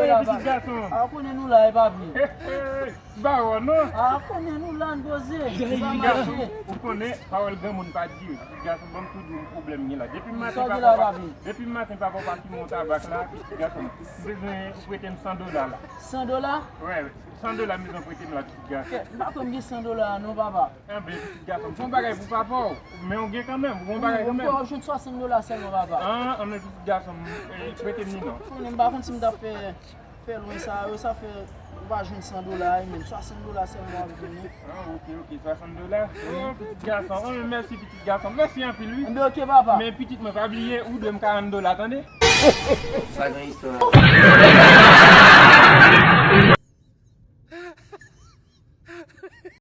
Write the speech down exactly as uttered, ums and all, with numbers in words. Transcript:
Pitit gason. A konnen nou la, e papi. Ba wè non. A konnen nou la, n poze. Nou pa Pitit gason, mache. Ou konnen pawòl granmoun pa dire. Pitit gason, ban m tou di w pwoblèm gen la. Depi maten Sa w di papa la, w pa- papi? Depi maten papa w pa fimen yon tabak la, pitit gason. M bezwen ou prete m san dola la. San dola? Wè, san dola m bezwen prete m la, pitit gason. Kè, m pa konn gen san dola non, papa. Anben, pitit gason, m fè yon bagay pou papa w. Men w gen kanmenm, ou gen yon bagay Bon, kanmenm. w jwenn swasant dola sèlman, papa. An, anben, pitit gason, eh, prete m li non. Konnen m pa konn si m t ap fè fè lwen sa yo, sa fè ou pa jwenn san dola, e menm swasant dola sèlman w ap jwenn. Ah, ok, ok, swasant dola. Oh, pitit gason. Oh, men mèsi, pitit gason. Mèsi anpil, wi. Anben, ok, papa. Men pitit mwen, pa bliye, ou dwe m karant dola, tande? Sa gen istwa.